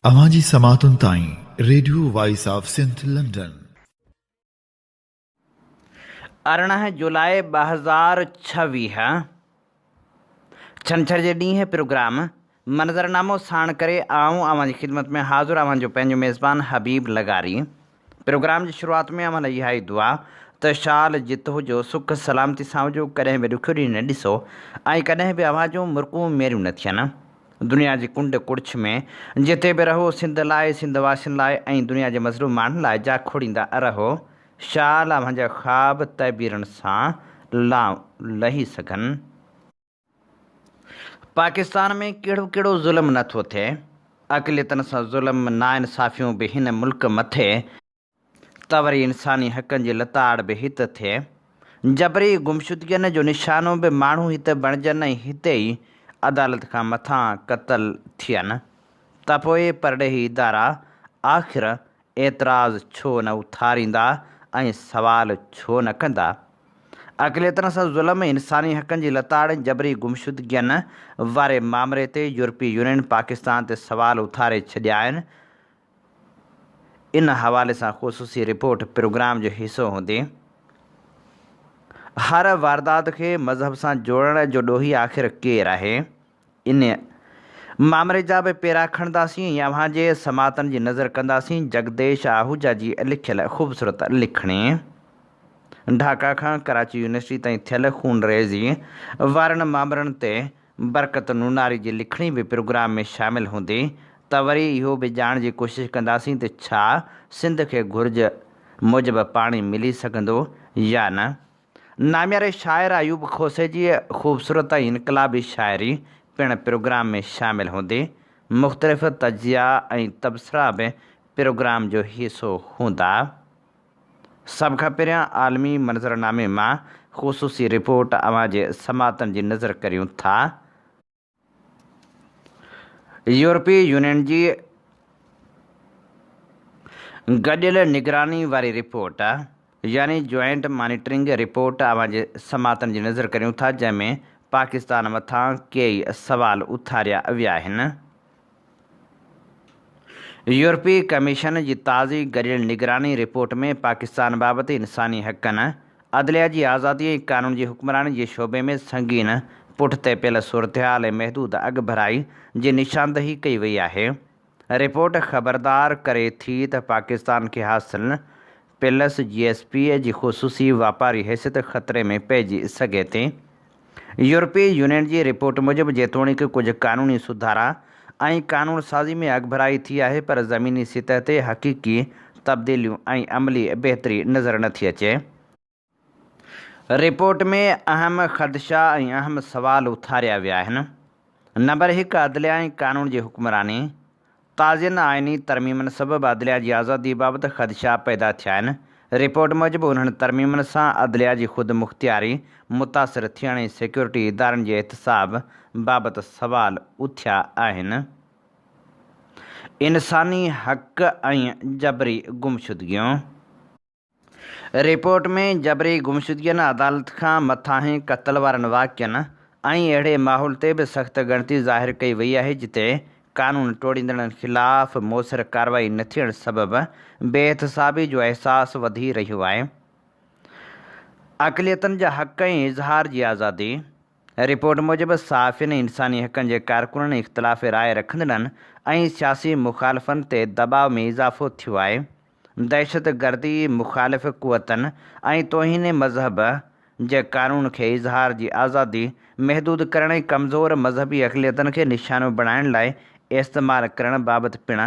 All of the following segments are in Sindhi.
اوهان جي سماعتن تائين radio voice of Sindh London. 18 جولاء 2026 ڇنڇر جي ڏينهن پروگرام منظرنامو ساڻ ڪري آئون اوهان جي خدمت ۾ حاضر اوهان جو پنهنجو ميزبان حبيب لغاري پروگرام جي شروعات ۾ اوهان لاء اها ئي دعا ته شال جت هجو سک سلامتي سان هجو ڪڏهن به ڏکيو ڏينهن نه ڏسو ۽ ڪڏهن به اوهان جون مرڪون ميريون نه ٿين. دنيا جي ڪنڊ ڪڙڇ ۾ جتي به رهو سنڌ لاء، سنڌ واسين لاء ۽ دنيا جي مظلوم ماڻهن لاء جاکوڙيندا رهو. شال اوهان جا خواب تعبيرن سان لانء لهي سگهن. پاڪستان ۾ ڪهڙو ڪهڙو ظلم نه ٿو ٿئي. اقليتن سان ظلم، ناانصافيون به هن ملڪ مٿي. ته وري انساني حقن جي لتاڙ به هت ٿئي. جبري گمشدگين جو نشانو به ماڻهو هت بڻجن ۽ هتي ئي عدالت کان مٿان قتل ٿين ته پوء پرڏيهي ادارا آخر اعتراض ڇو نه اٿاريندا ۽ سوال ڇو نه ڪندا؟ اقليتن سان ظلم، انساني حقن جي لتاڙ ۽ جبري گمشدگين واري مامري تي يورپي يونين پاڪستان تي سوال اٿاري ڇڏيا آهن. ان حوالي سان خصوصي رپورٽ پروگرام جو حصو هوندي. هر واردات کي مذهب سان جوڙڻ جو ڏوهي آخر ڪير آهي؟ ان مامري جا به پيرا کڻنداسين ۽ اوهان جي سماعتن جي نظر ڪنداسين جگديش آهوجا جي لکيل خوبصورت لکڻي ڍاڪا کان ڪراچي يونيورسٽي تائين ٿيل خونريزي وارن مامرن تي برڪت نوناري جي لکڻي به پروگرام ۾ شامل هوندي ته وري اهو به ڄاڻڻ جي ڪوشش ڪنداسين ته ڇا سنڌ کي گهرج موجب پاڻي ملي سگهندو يا نه؟ نامياري شاعر ايوب کوسي جي خوبصورت ۽ انقلابي شاعري پڻ پروگرام ۾ شامل هوندي. مختلف تجزيا ۽ تبصرا به پروگرام جو حصو هوندا. سڀ کان پهريان عالمي منظرنامي مان خصوصي رپورٽ اوهان جي سماعتن جي نظر ڪريون ٿا. يورپي يونين جي گڏيل نگراني واري رپورٽ يعني جوائنٽ مانيٽرنگ رپورٽ اوهان جي سماعتن جي نظر ڪريون ٿا جنهن ۾ پاڪستان مٿان ڪيئي سوال اٿاريا ويا آهن. يورپي ڪميشن جي تازي گڏيل نگراني رپورٽ ۾ پاڪستان بابت انساني حقن، عدليه جي آزادي ۽ قانون جي حڪمراني جي شعبي ۾ سنگين پٺتي پيل صورتحال ۽ محدود اڳڀرائي جي نشاندهي ڪئي وئي آهي. رپورٽ خبردار ڪري ٿي ته پاڪستان کي حاصل پلس جي ايس پي جي خصوصي واپاري حيثيت خطري ۾ پئجي سگهي ٿي. يورپي يونين جي رپورٽ موجب جيتوڻيڪ ڪجهه قانوني سڌارا ۽ قانون سازي ۾ اڳڀرائي ٿي آهي پر زميني سطح تي حقيقي تبديليون ۽ عملي بهتري نظر نٿي اچي. رپورٽ ۾ اهم خدشا ۽ اهم سوال اٿاريا ويا آهن. نمبر هڪ عدليه ۽ قانون جي حڪمراني، تازين آئيني ترميمن سبب عدليه جي آزادي بابت خدشا پيدا ٿيا آهن. رپورٽ موجب انهن ترميمن سان عدليه جي خودمختياري متاثر ٿيڻ ۽ سيڪيورٽي ادارن جي احتساب بابت سوال اٿيا آهن. انساني حق ۽ جبري گمشدگيون. رپورٽ ۾ جبري گمشدگين، عدالت کان مٿانهين قتل وارن واقعن ۽ اهڙي ماحول تي به سخت ڳڻتي ظاهر ڪئي وئي آهي جتي قانون ٽوڙيندڙن خلاف موثر ڪارروائي نه ٿيڻ سبب بي احتسابي جو احساس وڌي رهيو آهي. اقليتن جا حق ۽ اظهار جي آزادي، رپورٽ موجب صحافين، انساني حقن جي ڪارڪنن، اختلاف راء رکندڙن ۽ سياسي مخالفن تي دٻاء ۾ اضافو ٿيو آهي. دهشتگردي مخالف قوتن ۽ توهين مذهب جي قانون کي اظهار جي آزادي محدود ڪرڻ ۽ ڪمزور مذهبي اقليتن کي نشانو بڻائڻ لاء استعمال ڪرڻ بابت پڻ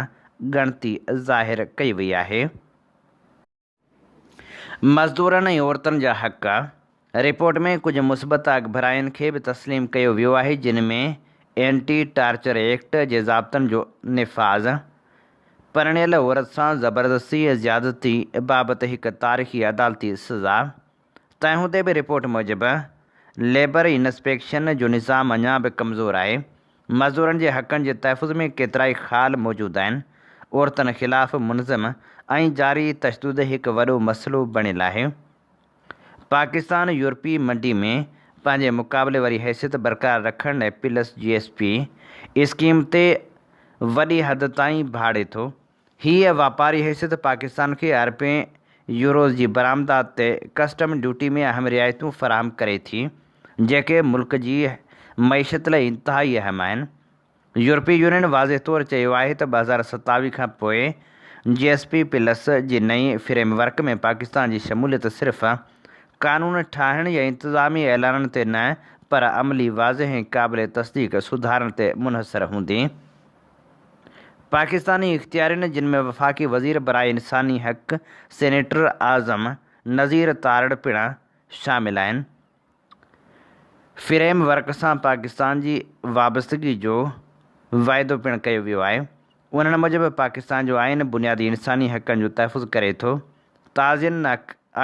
ڳڻتي ظاهر ڪئي وئي آهي. مزدورن ۽ عورتن جا حق، رپورٽ ۾ ڪجهه مثبت اڳڀراين کي به تسليم ڪيو ويو آهي جن ۾ اينٽي ٽارچر ايڪٽ جي ضابطن جو نفاذ، پرڻيل عورت سان زبردستي ۽ زيادتي بابت هڪ تاريخي عدالتي سزا. تنهن هوندي به رپورٽ موجب ليبر انسپيڪشن جو نظام اڃا به ڪمزور آهي، مزدورن جي حقن جي تحفظ ۾ ڪيترائي خال موجود آهن، عورتن خلاف منظم ۽ جاري تشدد هڪ وڏو مسئلو بڻيل آهي. پاڪستان يورپي منڊي ۾ پنهنجي مقابلي واري حيثيت برقرار رکڻ لاء پلس جي ايس پي اسڪيم تي وڏي حد تائين ڀاڙي ٿو. هيء واپاري حيثيت پاڪستان کي اربين يوروز جي برآمدات تي ڪسٽم ڊيوٽي ۾ اهم رعايتون فراهم ڪري ٿي، جيڪي ملڪ جي معيشت لاء انتهائي اهم آهن. يورپي يونين واضح طور چيو آهي ته 2027 کان پوء جي ايس پي پلس جي نئين فريم ورڪ ۾ پاڪستان جي شموليت صرف قانون ٺاهڻ يا انتظامي اعلانن تي نه پر عملي، واضح ۽ قابل تصديق سڌارن تي منحصر هوندي. پاڪستاني اختيارين جن ۾ وفاقي وزير برائي انساني حق سينيٽر اعظم نذير تارڙ پڻ شامل آهن، فريم ورڪ سان پاڪستان جي وابستگي جو واعدو پڻ ڪيو ويو آهي. انهن موجب پاڪستان جو آئين بنيادي انساني حقن جو تحفظ ڪري ٿو. تازين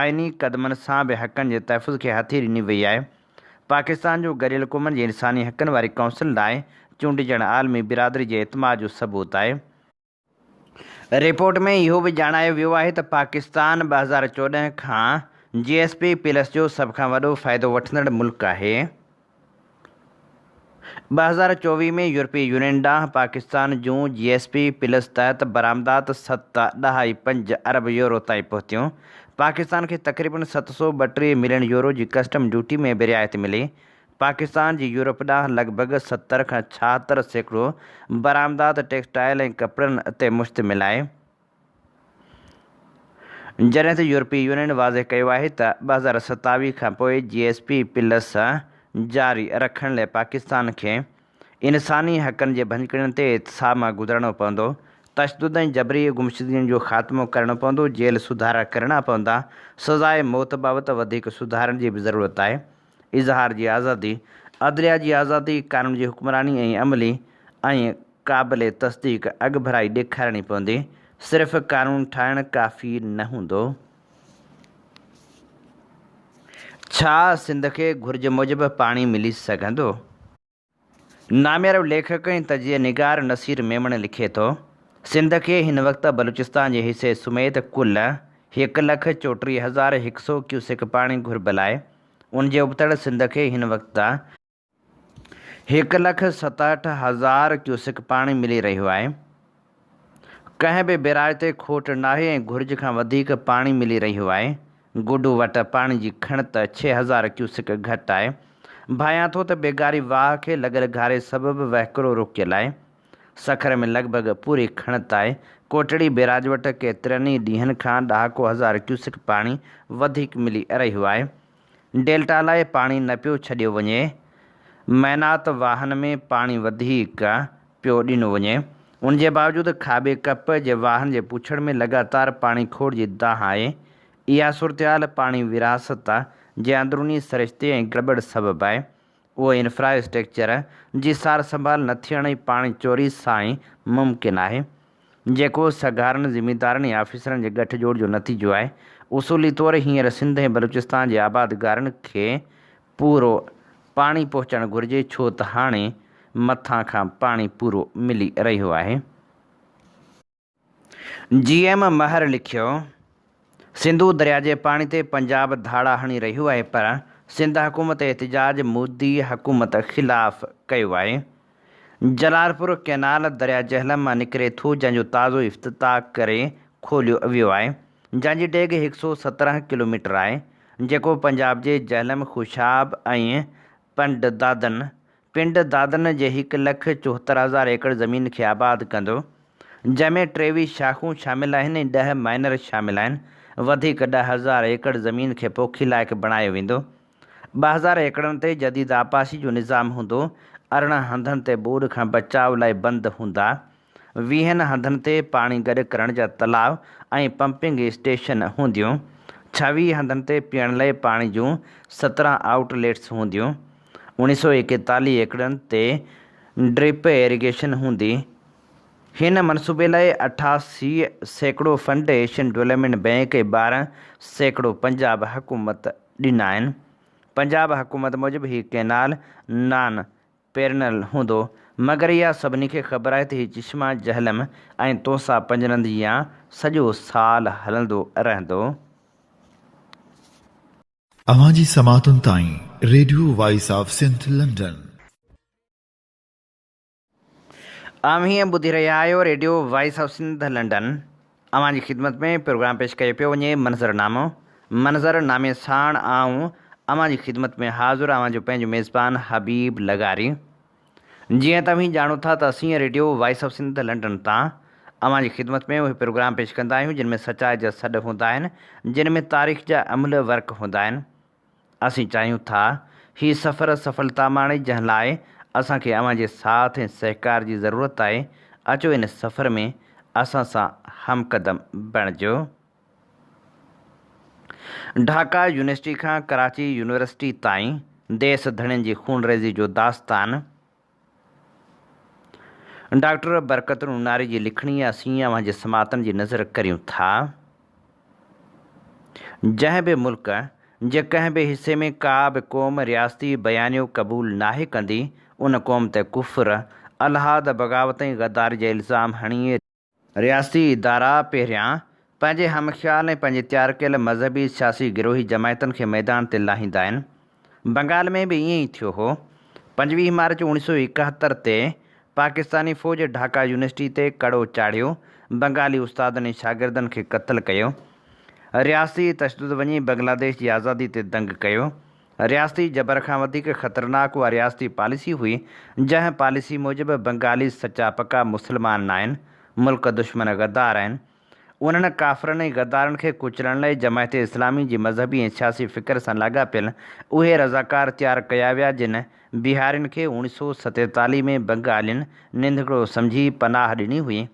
آئيني قدمن سان به حقن جي تحفظ کي هٿي ڏني وئي آهي. پاڪستان جو گڏيل قومن جي انساني حقن واري ڪائونسل لاء چونڊجڻ عالمي برادري جي اعتماد جو ثبوت آهي. رپورٽ ۾ اهو به ڄاڻايو ويو آهي ته پاڪستان 2014 کان جي ايس پي پلس جو سڀ کان وڏو فائدو وٺندڙ ملڪ آهي. 2024 ۾ يورپي يونين ڏانهن پاڪستان جون جي ايس پي پلس تحت برآمدات ست ڏهائي پنج ارب يورو تائين پهتيون. پاڪستان کي تقريبن 732 ملين يورو جي ڪسٽم ڊيوٽي ۾ به رعايت ملي. پاڪستان جي يورپ ڏانهن لڳ ڀڳ 70 کان 76% برآمدات ٽيڪسٽائل ۽ ڪپڙن تي مشتمل آهي. جڏهن ته يورپي يونين واضح ڪيو آهي ته 2027 کان پوء جي ايس پي پلس جاري رکڻ لاء پاڪستان کي انساني حقن جي ڀڃڪڙين تي احتساب مان گذرڻو پوندو، تشدد ۽ جبري گمشدگين جو خاتمو ڪرڻو پوندو، جيل سڌارا ڪرڻا پوندا، سزاء موت بابت وڌيڪ سڌارن جي به ضرورت آهي. اظهار جي آزادي، عدليه جي آزادي، قانون جي حڪمراني ۽ عملي ۽ قابل تصديق اڳڀرائي ڏيکارڻي پوندي، صرف قانون ٺاهڻ ڪافي نه هوندو. ڇا سنڌ کي گهرج موجب پاڻي ملي سگهندو؟ ناميارو ليکڪ ۽ تجزيه نگار نصير ميمڻ لکي ٿو، سنڌ کي هن وقت بلوچستان جي حصي سميت ڪل هڪ لک چوٽيهه هزار هڪ سئو ڪيوسڪ پاڻي گهربل آهي، ان جي ابتڙ سنڌ کي هن وقت 1,67,000 ڪيوسڪ پاڻي ملي رهيو آهي. ڪنهن به بيراج تي کوٽ ناهي ۽ گهرج کان وڌيڪ پاڻي ملي رهيو آهي. گڊو وٽ پاڻي جي کڻت 6000 ڪيوسڪ گهٽ آهي. ڀانيان ٿو ته بيگاري واهه کي لڳل گهاري سبب وهڪرو رڪيل آهي. سکر ۾ لڳ ڀڳ پوري کڻت آهي. ڪوٽڙي بيراج وٽ ڪيترن ئي ڏينهن کان ڏهاڪو هزار ڪيوسڪ پاڻي وڌيڪ ملي رهيو آهي. ڊيلٽا لاء پاڻي نه پيو ڇڏيو وڃي. مينات واهن ۾ پاڻي وڌيڪ پيو ڏنو وڃي. ان جي باوجود کاٻي ڪپ جي واهن جي پوڇڙ ۾ لڳاتار پاڻي کوڙ جي دانهن آهي. اها صورتحال پاڻي ورهاست جي اندروني سرشتي ۽ گڙٻڙ سبب آهي. اهو انفرا اسٽرڪچر جي سار سنڀال نه ٿيڻ ۽ پاڻي چوري سان ئي ممڪن آهي. جيڪو سگهارن ذميدارن ۽ آفيسرن جي ڳٺ جوڙ جو نتيجو آهي. اصولي طور هينئر سنڌ ۽ بلوچستان جي آبادگارن کي پورو پاڻي پهچڻ گهرجي ڇو ته هاڻي مٿان کان پاڻي پورو ملي رهيو آهي. جي ايم مهر لکيو، سنڌو درياء جي پاڻي تي پنجاب ڌاڙا هڻي رهيو آهي پر سنڌ حڪومت احتجاج مودي حڪومت خلاف ڪيو آهي. جلالپور ڪئنال درياء جهلم مان نڪري ٿو جنهن جو تازو افتتاح ڪري کوليو ويو آهي جنهن جي ڊيگهه هڪ سئو 17 ڪلوميٽر آهي جيڪو پنجاب جي جهلم خوشاب ۽ پنڊ دادن پنڊ دادن جي هڪ لک 74 هزار ايڪڙ زمين کي آباد ڪندو جنهن ۾ 23 شاخون شامل آهن ۽ ڏهه مائنر شامل آهن وڌيڪ 10,000 ايڪڙ زمين کي پوکي لائق بڻايو ويندو. 2000 ايڪڙن تي جديد آبپاشي جو نظام هوندو، 18 هنڌن تي ٻوڏ کان بچاء لاء بند هوندا، ويهن هنڌن تي پاڻي گڏ ڪرڻ جا تلاء ۽ پمپنگ اسٽيشن هونديون، 26 هنڌن تي پيئڻ لاء پاڻي جون 17 آئوٽ ليٽس هونديون، اوڻيهه سئو ايڪيتاليهه ايڪڙن تي ڊرپ ايريگيشن هوندي. هن منصوبي لاء 88% fund Asian development bank ۽ 12% Punjab حڪومت ڏنا آهن. پنجاب حڪومت موجب هي ڪئنال نان پيرنل هوندو، مگر اها سڀني کي خبر آهي ته هي چشما جهلم ۽ تونسا پنجند جيان سڄو سال هلندو رهندو. اوهان جي سماعتن تائين radio voice of Sindh London. اوهين ٻڌي رهيا آهيو radio voice of Sindh London. اوهان جي خدمت ۾ پروگرام پيش ڪيو پيو وڃي منظر نامو. منظر نامي ساڻ آئون اوهان جي خدمت ۾ حاضر اوهان جو پنهنجو ميزبان حبيب لغاري. جيئن ته اوهين ڄاڻو ٿا ته اسين radio voice of Sindh London تان اوهان جي خدمت ۾ اهي پروگرام پيش ڪندا آهيون جن ۾ سچائي جا سڏ هوندا آهن جن ۾ تاريخ جا املهه ورق هوندا آهن. اسين چاهيون ٿا هي سفر سڦلتا ماڻي جنهن لاء اسان کي اوهان جي ساٿ ۽ سهڪار جي ضرورت آهي اچو ان سفر ۾ اسان سان هم قدم بڻجو. ڍاڪا يونيورسٽي کان ڪراچي يونيورسٽي تائين ديس ڌڻين جي خونريزي جو داستان. ڊاڪٽر برڪت نوناري جي لکڻي اسين اوهان جي سماعتن جي نظر ڪريون ٿا. جنهن به ملڪ جي ڪنهن به حصي ۾ ڪا به قوم رياستي بيانيو قبول ناهي ڪندي، ان قوم تي ڪفر، الحاد، بغاوت ۽ غداري جا الزام هڻي، رياستي ادارا پهريان پنهنجي هم خيال ۽ پنهنجي تيار ڪيل مذهبي سياسي گروهي جماعتن کي ميدان تي لاهيندا آهن. بنگال ۾ به ائين ئي ٿيو هو. 25 مارچ 1971 تي پاڪستاني فوج ڍاڪا يونيورسٽي تي ڪڙو چاڙهيو، بنگالي استادن ۽ شاگردن کي قتل ڪيو. رياستي تشدد وڃي بنگلاديش جي آزادي تي دنگ ڪيو. رياستي جبر کان وڌيڪ خطرناڪ اها رياستي پاليسي هئي، جنهن پاليسي موجب بنگالي سچا پڪا مسلمان ناهن، ملڪ دشمن غدار آهن. انهن ڪافرن ۽ غدارن کي ڪچلڻ لاء جماعت اسلامي جي مذهبي ۽ سياسي فڪر سان لاڳاپيل اهي رضاڪار تيار ڪيا ويا جن بهارين کي 1947 ۾ بنگالين ننڌڻڪو سمجهي پناهه ڏني هئي.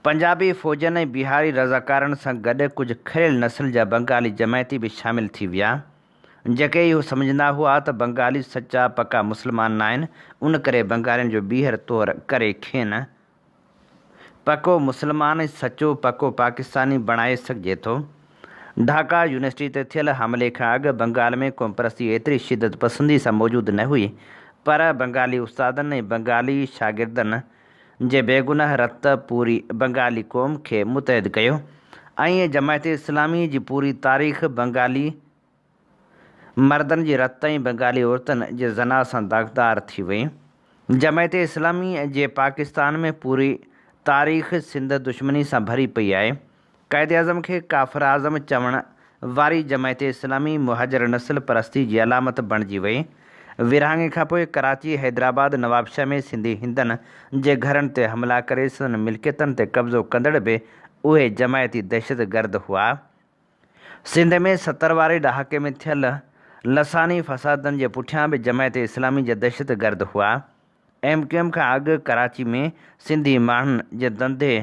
پنجابي فوجن ۽ بهاري رضاڪارن سان گڏ ڪجهه کريل نسل جا بنگالي جماعتي به شامل ٿي ويا جيڪي اهو سمجهندا هئا ته بنگالي سچا پڪا مسلمان ناهن ان ڪري بنگالين جو ٻيهر طور ڪري کين پڪو مسلمان ۽ سچو پڪو پاڪستاني بڻائي سگهجي ٿو. ڍاڪا يونيورسٽي تي ٿيل حملي کان اڳ بنگال ۾ قومپرستي ايتري شدت پسندي سان موجود نه هئي پر بنگالي استادن ۽ بنگالي شاگردن جي بيگناهه رت پوري بنگالي قوم کي متحد ڪيو ۽ جماعت اسلامي جي پوري تاريخ بنگالي مردن جي رت ۽ بنگالي عورتن جي زنا سان داغدار ٿي وئي. جماعت اسلامي جي پاڪستان ۾ پوري تاريخ سنڌ دشمني سان ڀري پئي آهي. قائداعظم کي ڪافر اعظم چوڻ واري جماعت اسلامي مهاجر نسل پرستي جي علامت بڻجي وئي. ورهاڱي کانپوء ڪراچي، حيدرآباد، نوابشاهه ۾ سنڌي هندن جي گهرن تي حملا ڪري سندن ملڪيتن تي قبضو ڪندڙ به اهي جماعتي دهشتگرد هئا. سنڌ ۾ 70 واري ڏهاڪي ۾ ٿيل لساني فسادن جي پٺيان به جماعت اسلامي جا دهشتگرد هئا. ايم ڪيو ايم کان اڳ ڪراچي ۾ سنڌي ماڻهن جي ڌنڌي،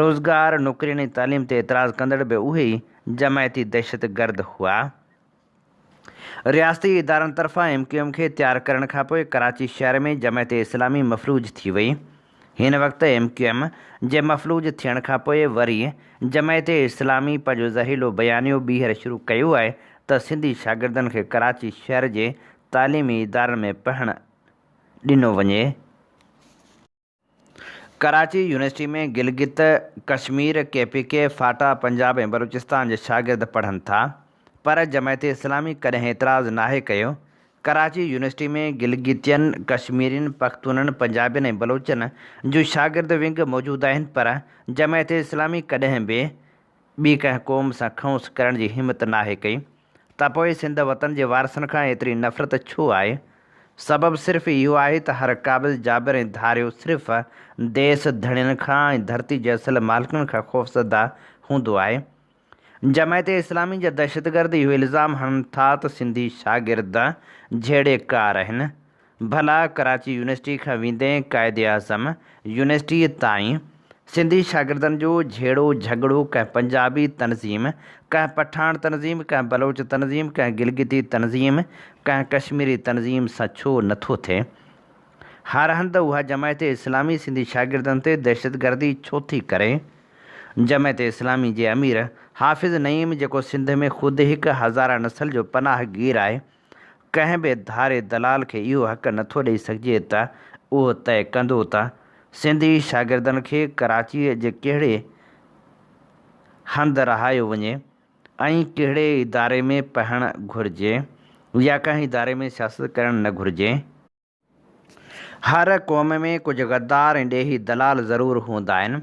روزگار، نوڪرين ۽ تعليم تي اعتراض ڪندڙ به اهي ئي جماعتي دهشتگرد هئا. رياستي ادارن طرفان ايم ڪيو ايم کي تيار ڪرڻ کانپوء ڪراچي شهر ۾ جماعت اسلامي مفلوج ٿي وئي. هن وقت ايم ڪيو ايم جي مفلوج ٿيڻ کانپوء وري جماعت اسلامي پنهنجو زهريلو بيانيو ٻيهر شروع ڪيو آهي ته سنڌي شاگردن کي ڪراچي شهر جي تعليمي ادارن ۾ پڙهڻ ڏنو وڃي. Karachi university ۾ Gilgit, Kashmir, K P K, FATA, Punjab ۽ Balochistan جا شاگرد پڙهن ٿا پر جماعت اسلامي ڪڏهن اعتراض ناهي ڪيو. ڪراچي يونيورسٽي ۾ گلگتين، ڪشميرين، پختونن، پنجابين ۽ بلوچن جون شاگرد ونگ موجود آهن پر جماعت اسلامي ڪڏهن به ٻي ڪنهن قوم سان کئونس ڪرڻ جي همت ناهي ڪئي ته پوء سنڌ وطن جي وارثن کان ايتري نفرت ڇو آهي؟ سبب صرف اهو آهي ته هر قابض، جابر ۽ ڌاريو صرف ديس ڌڻين کان ۽ ڌرتي جي اصل مالڪن کان خوفزده هوندو آهي. جماعت اسلامي جا دهشتگرد اهو الزام هڻن ٿا ته سنڌي شاگرد جهيڙي ڪار آهن. ڀلا ڪراچي يونيورسٽي کان ويندي قائد اعظم يونيورسٽيء تائين سنڌي شاگردن جو جهيڙو جهڳڙو ڪنهن پنجابي تنظيم، ڪنهن پٺاڻ تنظيم، ڪنهن بلوچ تنظيم، ڪنهن گلگتي تنظيم، ڪنهن ڪشميري تنظيم سان ڇو نٿو ٿئي؟ هر هنڌ اها جماعت اسلامي سنڌي شاگردن تي دهشتگردي ڇو ٿي ڪري؟ جماعت اسلامي جي امير حافظ نعيم جيڪو سنڌ ۾ خود هڪ هزاره نسل جو پناهگير آهي، ڪنهن به ڌاري دلال کي اهو حق نٿو ڏئي سگهجي ته اهو طئي ڪندو ته سنڌي شاگردن کي ڪراچيء جي ڪهڙي هنڌ رهايو وڃي ۽ ڪهڙي اداري ۾ پڙهڻ گهرجي يا ڪنهن اداري ۾ سياست ڪرڻ نه گهرجي. هر قوم ۾ ڪجهه غدار ۽ ڏيهي دلال ضرور هوندا آهن.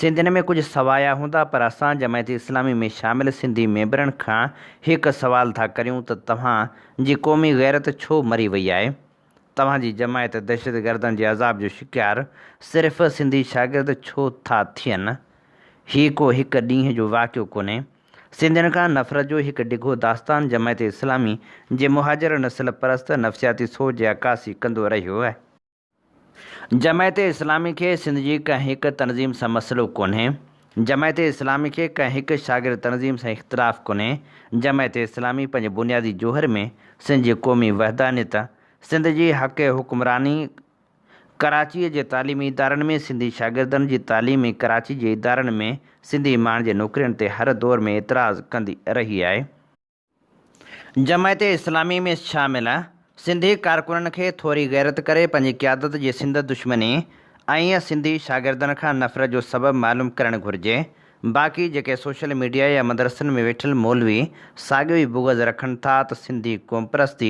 سنڌين ۾ ڪجهه سوايا هوندا پر اسان جماعت اسلامي ۾ شامل سنڌي ميمبرن کان هڪ سوال ٿا ڪريون ته توهان جي قومي غيرت ڇو مري وئي آهي؟ توهان جي جماعت دهشتگردن جي عذاب جو شڪار صرف سنڌي شاگرد ڇو ٿا ٿين؟ هي ڪو هڪ ڏينهن جو واقعو ڪونهي. سنڌين کان نفرت جو هڪ ڊگهو داستان جماعت اسلامي جي مهاجر نسل پرست نفسياتي سوچ جي عڪاسي ڪندو رهيو آهي. جماعت اسلامي کي سنڌ جي ڪنهن هڪ تنظيم سان مسئلو ڪونهي. جماعت اسلامي کي ڪنهن هڪ شاگرد تنظيم سان اختلاف ڪونهي. جماعت اسلامي پنهنجي بنيادي جوهر ۾ سنڌ جي قومي وحدانيت، سنڌ جي حق حڪمراني، ڪراچيء جي تعليمي ادارن ۾ سنڌي شاگردن جي تعليم ۽ ڪراچي جي ادارن ۾ سنڌي ماڻهن جي نوڪرين تي هر دور ۾ اعتراض ڪندي رهي آهي. جماعت اسلامي ۾ شامل سنڌي ڪارڪنن کي ٿوري غيرت ڪري پنهنجي قيادت جي سنڌ دشمني ۽ سنڌي شاگردن کان نفرت جو سبب معلوم ڪرڻ گهرجي. باقي جيڪي سوشل ميڊيا يا مدرسن ۾ ويٺل مولوي ساڳيو ئي بغض رکن ٿا ته سنڌي قومپرستي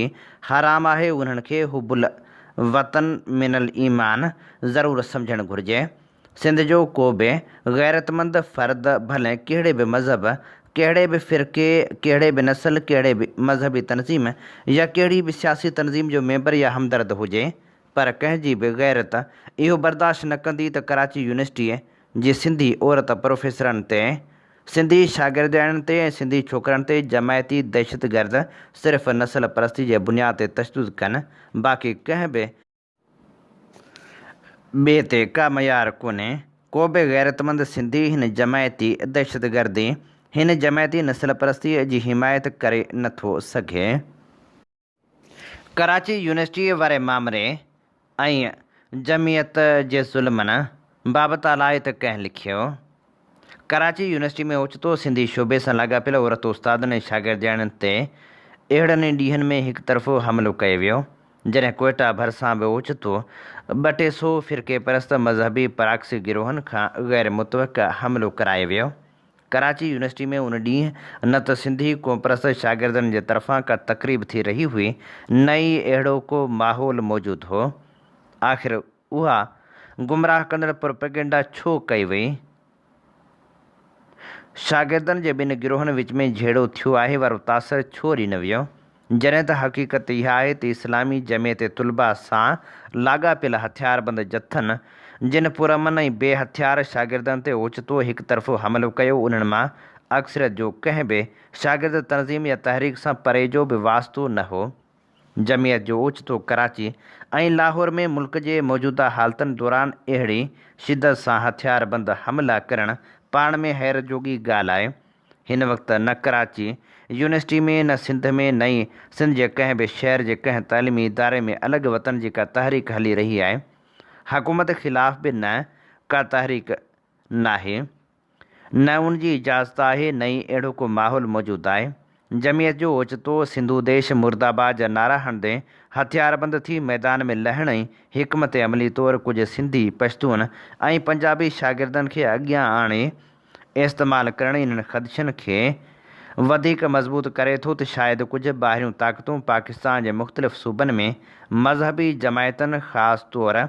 حرام آهي انهن کي حب الوطن من الايمان ضرور سمجهڻ گهرجي. سنڌ جو ڪو به غيرتمند فرد ڀلي ڪهڙي به مذهب، ڪهڙي به فرقي، ڪهڙي به نسل، ڪهڙي به مذهبي تنظيم يا ڪهڙي به سياسي تنظيم جو ميمبر يا همدرد هجي پر ڪنهن جي به غيرت اهو برداشت نه ڪندي ته ڪراچي يونيورسٽيء جي سنڌي عورت پروفيسرن تي، سنڌي شاگردياڻين تي ۽ سنڌي ڇوڪرن تي جماعتي دهشتگرد صرف نسل پرستي جي بنياد تي تشدد ڪن باقي ڪنهن به ٻئي تي ڪا معيار ڪونهي. ڪو به غيرتمند سنڌي هن جماعتي دهشتگردي، هن جماعتي نسل پرستيء جي حمايت ڪري نه ٿو سگهي. ڪراچي يونيورسٽيء واري مامري ۽ جمعيت جي ظلمن بابت الائي ته ڪنهن لکيو. ڪراچي يونيورسٽي ۾ اوچتو سنڌي شعبي سان لاڳاپيل عورت استادن ۽ شاگردياڻين تي اهڙن ئي ڏينهن ۾ هڪ طرفو حملو ڪيو ويو، جڏهن ڪوئيٽا ڀرسان به اوچتو ٻه ٽي سو فرقي پرست مذهبي پراڪسي گروهن کان غير متوقع حملو ڪرايو ويو. ڪراچي يونيورسٽي ۾ ان ڏينهن نه ته سنڌي قومپرست شاگردن جي طرفان ڪا تقريب ٿي رهي هئي نه ئي اهڙو ڪو ماحول موجود هو. آخر اها گمراهه ڪندڙ پروپيگنڊا ڇو ڪئي وئي؟ شاگردن جي ٻن گروهن وچ ۾ جهيڙو ٿيو آهي وارو تاثر ڇو ڏنو ويو؟ جڏهن ته حقيقت اها آهي ته اسلامي جمعيت طلبه سان لاڳاپيل هٿياربند جٿن جن پرامن ۽ بي هٿيار شاگردن تي اوچتو هڪ طرفو حملو ڪيو انهن مان اڪثريت جو ڪنهن به شاگرد تنظيم يا تحريڪ سان پري جو به واسطو نه هو. جمعيت جو اوچتو ڪراچي ۽ لاهور ۾ ملڪ جي موجوده حالتن دوران اهڙي شدت سان هٿياربند حملا ڪرڻ پاڻ ۾ حيرت جوڳي ڳالهه آهي. هن وقت نه ڪراچي يونيورسٽي ۾ نه سنڌ ۾ نه ئي سنڌ جي ڪنهن به شهر جي ڪنهن تعليمي اداري ۾ الڳ وطن جي ڪا تحريڪ هلي رهي آهي. حڪومت خلاف به نه ڪا تحريڪ ناهي. نه ان جي اجازت آهي نه ئي اهڙو ڪو ماحول موجود آهي. جمعيت جو اوچتو سنڌو ديش مرده باد جا نعرا هڻندي هٿياربند ٿي ميدان ۾ لهڻ ۽ حڪمت عملي طور ڪجهه سنڌي، پشتون ۽ پنجابي شاگردن کي اڳيان آڻي استعمال ڪرڻ انهن خدشن کي وڌيڪ مضبوط ڪري ٿو ته شايد ڪجهه ٻاهريون طاقتون پاڪستان جي مختلف صوبن ۾ مذهبي جماعتن خاص طور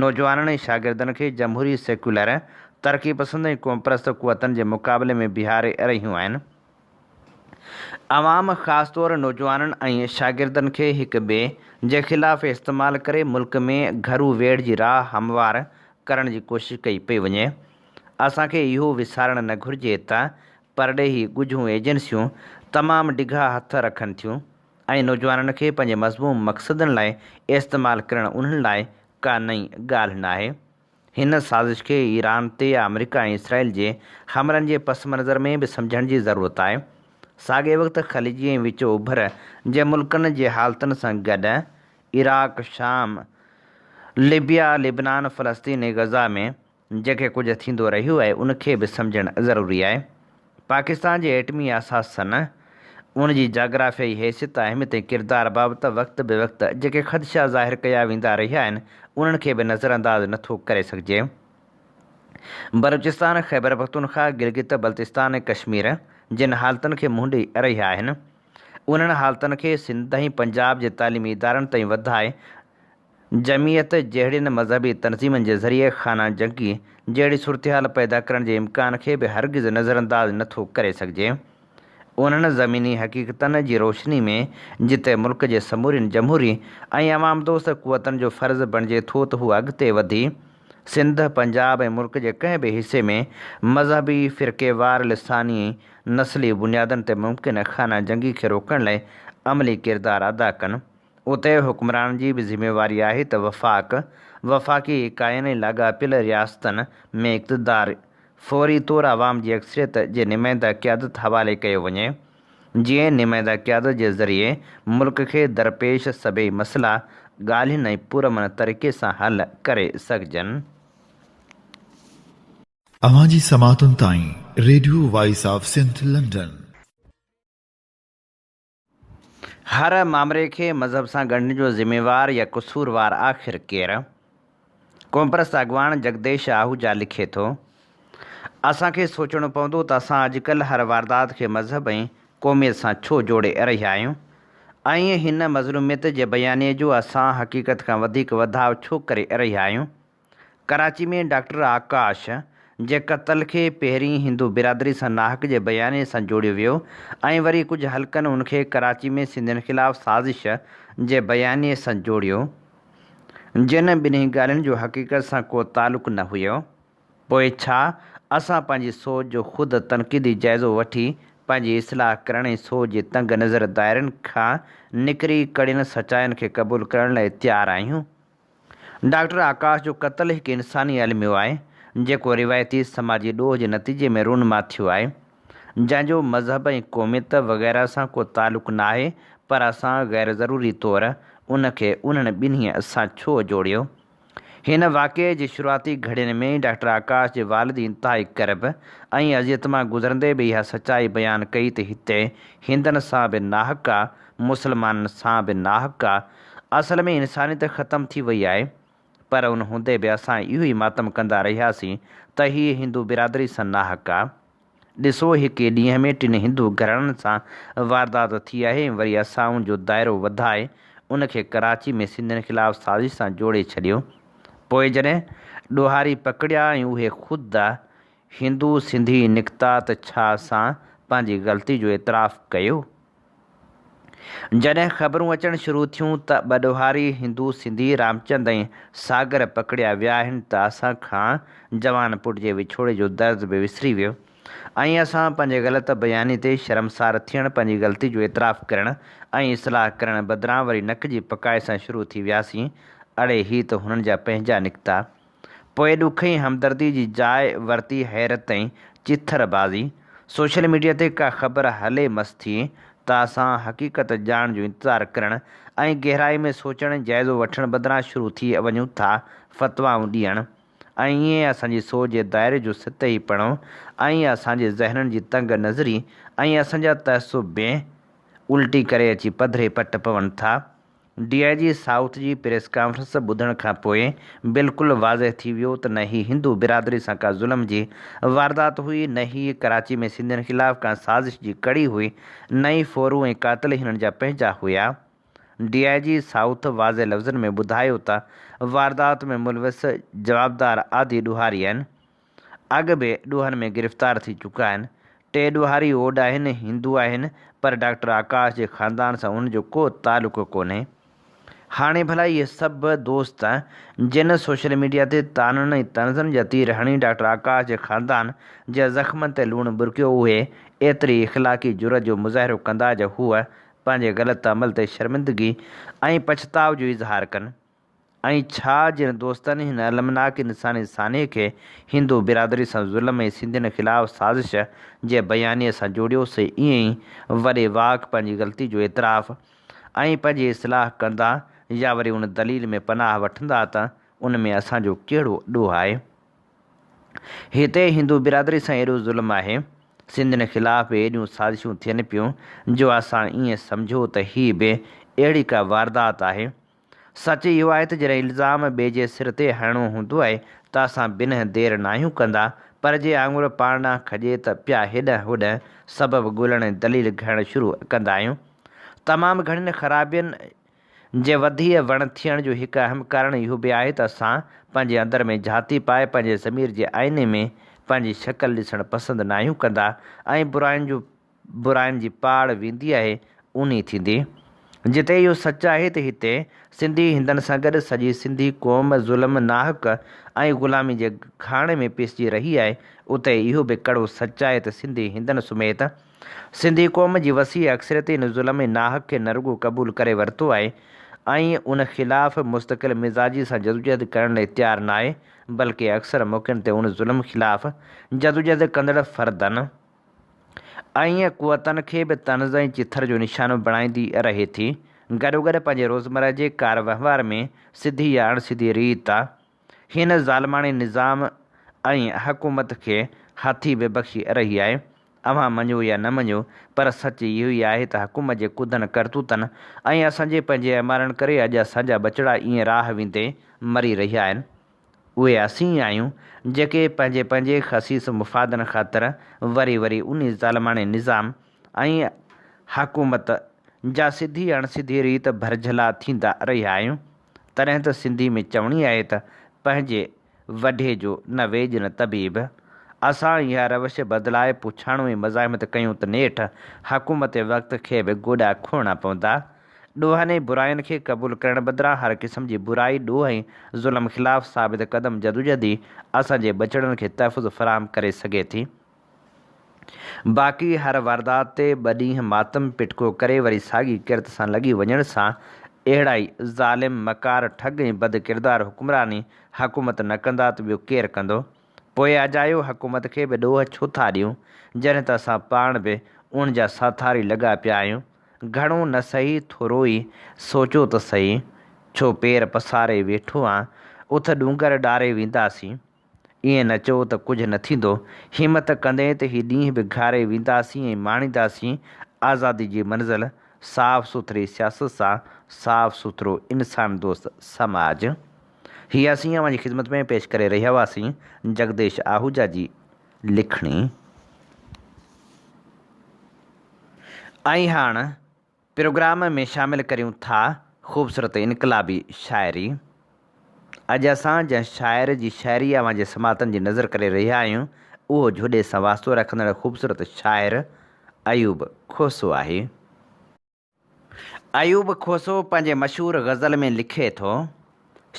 نوجوانن ۽ شاگردن کي جمهوري سيڪيولر، ترقي پسند ۽ قومپرست قوتن جي مقابلي ۾ بيهاري رهيون آهن. عوام خاص طور نوجوانن ۽ شاگردن کي هڪ ٻئي جي خلاف استعمال ڪري ملڪ ۾ گهرو ويڙهه جي راهه هموار ڪرڻ جي ڪوشش ڪئي پئي وڃي. اسان کي اهو وسارڻ نه گهرجي ته پرڏيهي ڳجهون ايجنسيون تمام ڊگها هٿ رکن ٿيون ۽ نوجوانن کي پنهنجي مذموم مقصدن لاء استعمال ڪرڻ انهن لاء ڪا نئين ڳالهه ناهي. هن سازش کي ايران تي آمريڪا ۽ اسرائيل جي حملن جي پس منظر ۾ به سمجهڻ جي ضرورت آهي. ساڳئي وقت خليجي ۽ وچ اوڀر جي ملڪن جي حالتن سان گڏ عراق، شام، لبيا، لبنان، فلسطين ۽ غزه ۾ جيڪي ڪجهه ٿيندو رهيو آهي ان کي به سمجهڻ ضروري آهي. پاڪستان جي ايٽمي اثاثن، ان جي جاگرافيائي حيثيت، اهميت ۽ ڪردار بابت وقت به وقت جيڪي خدشا ظاهر ڪيا ويندا رهيا آهن انهن کي به نظرانداز نه ٿو ڪري سگهجي. بلوچستان، خيبرپختونخواهه، گلگت بلتستان ۽ ڪشمير جن حالتن کي منهن ڏئي رهيا آهن انهن حالتن کي سنڌ ۽ پنجاب جي تعليمي ادارن تائين وڌائي جمعيت جهڙين مذهبي تنظيمن جي ذريعي خانه جنگي جهڙي صورتحال پيدا ڪرڻ جي امڪان کي به هرگز نظرانداز نه ٿو ڪري سگهجي. انهن زميني حقيقتن جي روشني ۾ جتي ملڪ جي سمورين جمهوري ۽ عوام دوست قوتن جو فرض بڻجي ٿو ته هو اڳتي وڌي سنڌ، پنجاب ۽ ملڪ جي ڪنهن به حصي ۾ مذهبي، فرقيوار، لساني ۽ نسلي بنيادن تي ممڪن خانه جنگي کي روڪڻ لاء عملي ڪردار ادا ڪن. اتي حڪمرانن جي به ذميواري آهي ته وفاق، وفاقي ايڪاين ۽ لاڳاپيل رياستن ۾ اقتدار فوري طور عوام جي اڪثريت جي نمائنده قيادت حوالي ڪيو وڃي، جيئن نمائنده قيادت جي ذريعي ملڪ کي درپيش سڀيئي مسئلا ڳالهين ۽ پرامن طريقي سان حل ڪري سگهجن. اوهان جي سماعتن تائين radio voice of Sindh London. هر مامري کي مذهب سان ڳنڍڻ جو ذميوار يا قصوروار آخر ڪير؟ قومپرست اڳواڻ جگديش آهوجا لکي ٿو، اسان کي سوچڻو پوندو ته اسان اڄڪلهه هر واردات کي مذهب ۽ قوميت سان ڇو جوڙي رهيا آهيون ۽ هن مظلوميت جي بيانيي جو اسان حقيقت کان وڌيڪ وڌاء ڇو ڪري رهيا آهيون؟ ڪراچي ۾ ڊاڪٽر آڪاش جي قتل کي پهرين هندو برادري سان ناحق جي بيانيي سان جوڙيو ويو ۽ وري ڪجهه حلقن ان کي ڪراچي ۾ سنڌين خلاف سازش جي بيانيي سان جوڙيو جن ٻنهي ڳالهين جو حقيقت سان ڪو تعلق نه هيو. پوء ڇا اسان پنهنجي سوچ جو خود تنقيدي جائزو وٺي پنهنجي اصلاح ڪرڻ ۽ سوچ جي تنگ نظر دائرن کان نڪري ڪڙين سچاين کي قبول ڪرڻ لاء تيار آهيون؟ ڊاڪٽر آڪاش جو قتل هڪ انساني الميو آهي، جيڪو روايتي سماجي ڏوهه جي نتيجي ۾ رونما ٿيو آهي، جنهن جو مذهب ۽ قوميت وغيره سان ڪو تعلق ناهي، پر اسان غير ضروري طور ان کي انهن ٻنهي سان ڇو جوڙيو؟ هن واقعي جي شروعاتي گهڙين ۾ ئي ڊاڪٽر آڪاش جي والد انتهائي ڪرب ۽ اذيت مان گذرندي به اها سچائي بيان ڪئي ته هتي هندن سان به ناحق آ، مسلمانن سان به ناحق آ، اصل ۾ انسانيت ختم ٿي وئي آهي پر ان هوندي به اسان اهو ئي ماتم ڪندا رهياسين ته هيء هندو برادري سان ناحق آ. ڏسو هڪ ئي ڏينهن ۾ ٽن هندو گهراڻن سان واردات ٿي آهي ۽ وري اسان ان جو دائرو وڌائي ان کي ڪراچي ۾ سنڌين خلاف سازش سان جوڙي ڇڏيو. پوء جڏهن ڏوهاري پڪڙيا ۽ اهي خود هندو سنڌي نڪتا ته ڇا اسان پنهنجي غلطي جو اعتراف ڪيو؟ جڏهن خبرون اچڻ شروع ٿيون ته ٻه ڏوهاري هندو سنڌي رامچند ۽ ساگر پڪڙيا ويا آهن ته اسان کان جوان پٽ جي وڇوڙي جو درد به وسري ويو ۽ اسان پنهنجي غلط بياني تي شرمسار ٿيڻ پنهنجي غلطي جو اعتراف ڪرڻ ۽ اصلاح ڪرڻ بدران وري نڪ جي پڪائي سان شروع ٿي وياسين اڙي هي ته هنن جا پنهنجا نڪتا. پوء ڏک ۽ همدردي جي جاء ورتي حيرت ۽ چٿر بازي. سوشل ميڊيا تي ڪا خبر هلي مس ٿي ته اسان حقيقت ڄاڻڻ جو انتظار ڪرڻ ۽ گهرائي ۾ سوچڻ ۽ جائزو وٺڻ بدران شروع ٿي وڃون ٿا فتوائون ڏيڻ ۽ ائين اسان جي سوچ جي دائري جو سطحي پڻو ۽ اسان جي ذهنن جي تنگ نظري ۽ اسان جا تعصب به الٽي ڪري اچي پڌري پٽ پون ٿا. ڊي I جي سائوٿ جي پريس ڪانفرنس ٻڌڻ کان پوء بلڪل واضح ٿي ويو ته نه هي هندو برادري سان ڪا ظلم جي واردات هئي نه هي ڪراچي ۾ سنڌين خلاف ڪا سازش جي ڪڙي هئي نه ئي ڦورو ۽ قاتل هنن جا پنهنجا هيا. ڊي I جي سائوٿ واضح لفظن ۾ ٻڌايو ته واردات ۾ ملوث جوابدار عادي ڏوهاري آهن. اڳ به ڏوهن ۾ گرفتار ٿي چڪا آهن. ٽي ڏوهاري اوڏ آهن، هندو آهن، پر ڊاڪٽر آڪاش جي خاندان سان انهن جو ڪو تعلق ڪونهي. هاڻي ڀلا اهي سڀ دوست جن سوشل ميڊيا تي طعنن ۽ طنزن جا تير هڻي ڊاڪٽر آڪاش جي خاندان جي زخمن تي لوڻ ٻرڪيو اهي ايتري اخلاقي جرئت جو مظاهرو ڪندا جو هو پنهنجي غلط عمل تي شرمندگي ۽ پڇتاء جو اظهار ڪن؟ ۽ ڇا جن دوستن هن المناڪ انساني سانحي کي هندو برادري سان ظلم ۽ سنڌين خلاف سازش جي بيانيي سان جوڙيو سي ائين ئي وڏي واڪ پنهنجي غلطي جو اعتراف ۽ پنهنجي اصلاح ڪندا يا وري ان دليل ۾ پناهه وٺندا ته ان ۾ اسان جو ڪهڙو ڏوهه آهي؟ هتي هندو برادري سان ايڏو ظلم آهي، سنڌين خلاف به ايڏيون سازشون ٿين پيون جو اسان ائين سمجهو ته هي به اهڙي ڪا واردات آهي. سچ اهو آهي ته جڏهن الزام ٻئي جي سر تي هڻڻو هوندو آهي ته اسان بنهه دير ناهيون ڪندا پر جي آڱر پاڻ ڏانهن کڄي ته پيا هيڏانهن هوڏانهن سبب ڳولڻ ۽ دليل گهڙڻ شروع ڪندا آهيون. تمام گهڻين خرابين. جي وڌيء وڻ ٿيڻ جو هڪ اهم ڪارڻ اهو به آهي ته اسان پنهنجي اندر ۾ جهاتي پائي پنهنجي ضمير جي آئيني ۾ پنهنجي شڪل ڏسڻ پسند ناهيون ڪندا ۽ براين جو براين جي پاڙ ويندي آهي اونهي ٿيندي. جتي اهو سچ آهي ته هتي سنڌي هندن سان گڏ سڄي سنڌي قوم ظلم، ناحق ۽ غلامي جي گهاڻي ۾ پيسجي رهي آهي اتي اهو به ڪڙو سچ آهي ته سنڌي هندن سميت سنڌي قوم جي وسيع اڪثريت ان ظلم ۽ ناحق کي نه رڳو قبول ڪري ورتو آهي ۽ ان خلاف مستقل مزاجي سان جدوجهد ڪرڻ لاء تيار ناهي بلڪه اڪثر موقعن تي ان ظلم خلاف جدوجهد ڪندڙ فردن ۽ قوتن کي به طنز ۽ چٿر جو نشانو بڻائيندي رهي ٿي. گڏوگڏ پنهنجي روزمره جي ڪار وهنوار ۾ سڌي يا اڻ سڌي ريت هن ظالماڻي نظام ۽ حڪومت کي هٿي به بخشي رهي آهي. اوهان مڃو يا نه مڃو پر سچ اهو ئي آهي ته حڪومت جي ڪڌن ڪرتوتن ۽ اسان جي پنهنجي اعمالن ڪري اڄ اسان جا ٻچڙا ائين راهه ويندي مري رهيا آهن. اهي اسين ئي آهيون، جيڪي پنهنجي پنهنجي خسيس مفادن خاطر وري وري انهي ظالماڻي نظام ۽ حڪومت جا سڌي اڻ سڌي ريت ڀرجهلا ٿيندا رهيا آهيون. تڏهن ته سنڌي ۾ چوڻي آهي ته پنهنجي وڍي جو نه ويڄ نه طبيب. اسان اها روش بدلائي پڇاڻو ۽ مزاحمت ڪيون ته نيٺ حڪومت وقت کي به گوڏا کوڙڻا پوندا. ڏوهن ۽ براين کي قبول ڪرڻ بدران هر قسم جي برائي، ڏوهه ۽ ظلم خلاف ثابت قدم جدوجهد ئي اسان جي ٻچڙن کي تحفظ فراهم ڪري سگهي ٿي. باقي هر واردات تي ٻه ڏينهن ماتم پٽڪو ڪري وري ساڳي ڪرت سان لڳي وڃڻ سان اهڙا ئي ظالم، مڪار، ٺڳ ۽ بد ڪردار حڪمراني حڪومت نه ڪندا ته ٻيو ڪير ڪندو؟ پوء اجايو حڪومت کي به ڏوهه ڇو ٿا ڏيون جڏهن ته اسان پاڻ به ان جا ساٿاري لڳا پيا آهيون. گهڻو نه سهي ٿورو ئي سوچو ته سهي، ڇو پير پساري ويٺو آن، اٿ ڏونگر ڏاري وينداسين. ائين نه چئو ته ڪجهه نه ٿيندو، همت ڪندين ته هي ڏينهن به گهاري وينداسين ۽ ماڻينداسين آزادي جي منزل، صاف سٿري سياست سان صاف سٿرو انسان دوست سماج. هي اسين اوهان جي خدمت ۾ پيش ڪري رهيا هئاسين جگديش آهوجا جي لکڻي. ۽ هاڻ پروگرام ۾ شامل ڪريون ٿا خوبصورت انقلابي شاعري. اڄ اسان جنهن شاعر جي شاعري اوهان جي سماعتن جي نظر ڪري رهيا آهيون اهو جهڏي سان واسطو رکندڙ خوبصورت شاعر ايوب کوسو آهي. ايوب کوسو پنهنجي مشهور غزل ۾ لکي ٿو،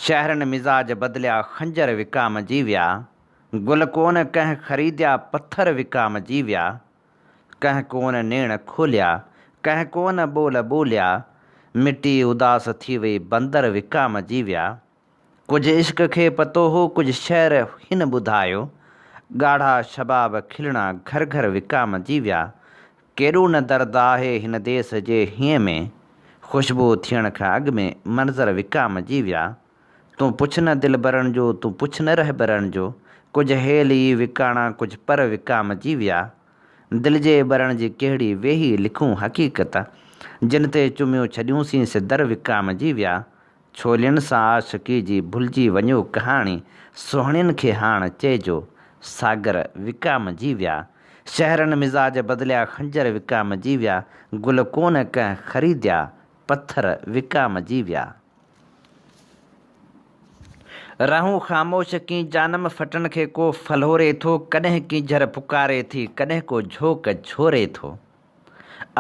شهرن مزاج بدليا خنجر وڪامجي ويا، گل ڪونه ڪنهن خريديا پٿر وڪامجي ويا، ڪنهن ڪونه نيڻ کوليا، ڪنهن ڪونه ٻول ٻوليا، مٽي اداس ٿي وئي بندر وڪامجي ويا. ڪجهه عشق کي پتو هو ڪجهه شعر هن ٻڌايو، ڳاڙها شباب کلڻا گهر گهر وڪامجي ويا. ڪيڏو نه درد آهي هن ديس جي هينء ۾، خوشبو ٿيڻ کان اڳ ۾ منظر وڪامجي ويا. تون پڇ نه دلبرن جو، تون پڇ نه رهبرن جو، ڪجهه هيل ئي وڪاڻا ڪجهه پر وڪامجي ويا. دل جي ٻرڻ جي ڪهڙي ويهي لکون حقيقت، جن تي چميون ڇڏيون سين سي در وڪامجي ويا. ڇولين سان عاشقي جي ڀلجي وڃو ڪهاڻي، سهڻين کي هاڻ چئجو ساگر وڪامجي ويا. شهرن مزاج بدليا خنجر وڪامجي ويا، گل ڪونه ڪنهن خريديا پٿر وڪامجي ويا. رهون خاموش ڪين جانم ڦٽن کي ڪو ڦلهوري ٿو ڪڏهن ڪينجهر پڪاري ٿي ڪڏهن ڪو جهوڪ جهوري ٿو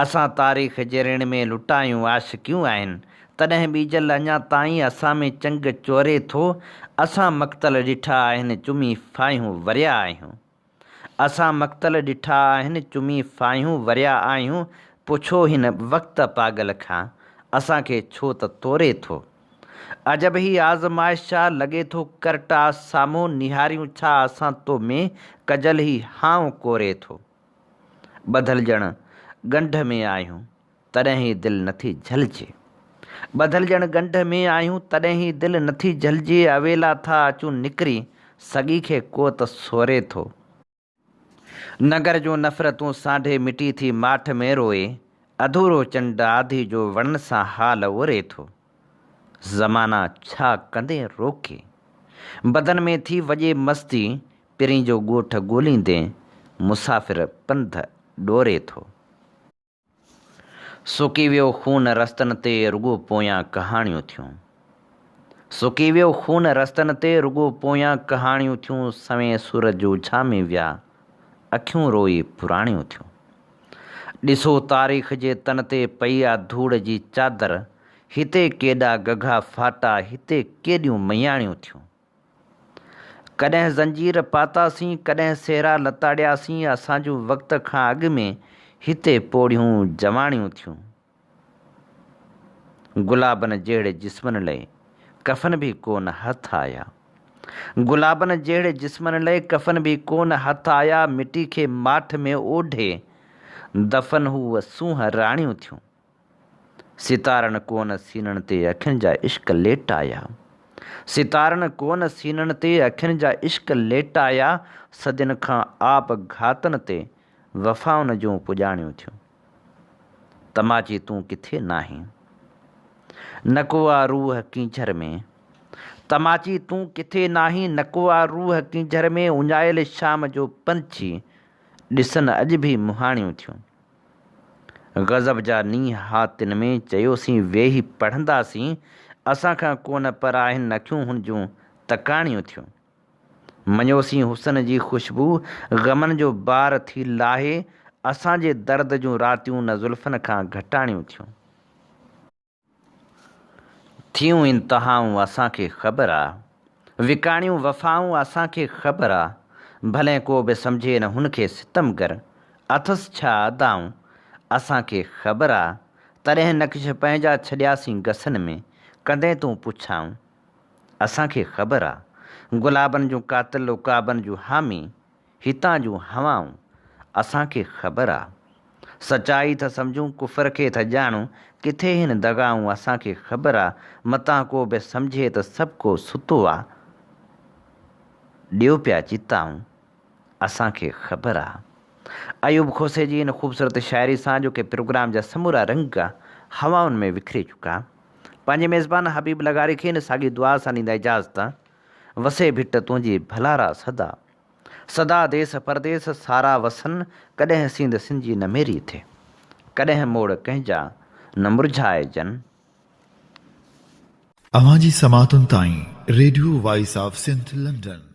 اسان تاريخ جي رڻ ۾ لٽايون عاشقيون آهن تڏهن ٻيجل اڃا تائين اسان ۾ چنگ چوري ٿو اسان مقتل ڏٺا آهن چمي ڦاهيون وريا آهيون اسان مقتل ڏٺا آهن چمي ڦاهيون وريا آهيون پڇو هن وقت پاڳل کان اسان کي ڇو ته توري ٿو عجب هي آزمائش آ لڳي ٿو ڪرٽ آ سامهون نهاريون ڇا اسان تو ۾ ڪجل هي هانء ڪوري ٿو ٻڌل ڄڻ ڳنڍ ۾ آهيون تڏهن هي دل نٿي جهلجي. ٻڌل ڄڻ ڳنڍ ۾ آهيون، تڏهن هي دل نٿي جهلجي. اويلا ٿا اچون نڪري، سڳي کي ڪو ته سوري ٿو. ننگر جون نفرتون سانڍي مٽي ٿي ماٺ ۾ روئي، اڌورو چنڊ آڌي جو وڻن سان حال اوري ٿو. زمانا ڇا ڪندين روڪي. بدن ۾ ٿي وڄي مستي، پرين جو ڳوٺ ڳوليندين، مسافر پنڌ ڏوري ٿو. سڪي ويو خون رستن تي رڳو پويان ڪهاڻيون ٿيون. سڪي ويو خون رستن تي رڳو پويان ڪهاڻيون ٿيون سوين سورج اجهامي ويا اکيون روئي پراڻيون ٿيون. ڏسو تاريخ جي تن تي پئي آ ڌوڙ جي چادر هتي ڪيڏا گگها ڦاٽا هتي ڪيڏيون مياڻيون ٿيون. ڪڏهن زنجير پاتاسين، ڪڏهن سهرا لتاڙياسين، اسان جون وقت کان اڳ ۾ هتي پوڙهيون جواڻيون ٿيون. گلابن جهڙي جسمن لئه ڪفن به ڪو نه هٿ آيا. گلابن جهڙي جسمن لئه ڪفن به ڪو نه هٿ آيا، مٽي کي ماٺ ۾ اوڍي دفن هو سونهن راڻيون ٿيون. ستارن ڪونه سينن تي اکين جا عشق ليٽايا. ستارن ڪونه سينن تي اکين جا عشق ليٽايا، صدين کان آپ گهاتن تي وفائن جون پڄاڻيون ٿيون. تماچي تون ڪٿي ناهين. نڪو آ روح ڪينجهر ۾. تماچي تون ڪٿي ناهين، نڪو آ روح ڪينجهر ۾، اڃايل شام جو پنڇي ڏسن اڄ ڀي مهاڻيون ٿيون. غضب جا نينهن ها تن ۾ چيوسين ويهي پڙهنداسين، اسان کان ڪونه پر آهن اکيون هن جون تڪاڻيون ٿيون. مڃيوسين حسن جي خوشبو غمن جو بار ٿي لاهي، اسان جي درد جون راتيون نه زلفن کان گهٽاڻيون ٿيون. ٿيون انتهائون اسان کي خبر آ. وڪاڻيون وفائون اسان کي خبر آ. ڀلين ڪو به سمجهي نه هن کي ستمگر. اٿس ڇا ادائون اسان کي خبر آ. تڏهن نقش پنهنجا ڇڏياسين گسن ۾. ڪندين تون پڇائون اسان کي خبر آ. گلابن جون قاتل عقابن جون حامي. هتان جون هوائون اسان کي خبر آ. سچائي ٿا سمجهون ڪفر کي ٿا ڄاڻون ڪٿي هن دغائون اسان کي خبر آ. متان ڪو به سمجهي ته سڀ ڪو ستو آ. ڏيو پيا چتائون اسان کي خبر آ. ايوب کوسي جي ان خوبصورت شاعري سان جو ڪي پروگرام جا سمورا رنگ هوائن ۾ وکري چڪا. پنهنجي ميزبان حبيب لغاري کي ان ساڳي دعا سان ڏيندا اجازت. وسي ڀٽ تنهنجي ڀلارا سدا. سدا ديس پرديس سارا وسن، ڪڏهن سينڌ سنجي نه ميري ٿئي. ڪڏهن موڙ ڪنهن جا نه مرجهائجن. اوهان جي سماعتن تائين radio voice of Sindh London.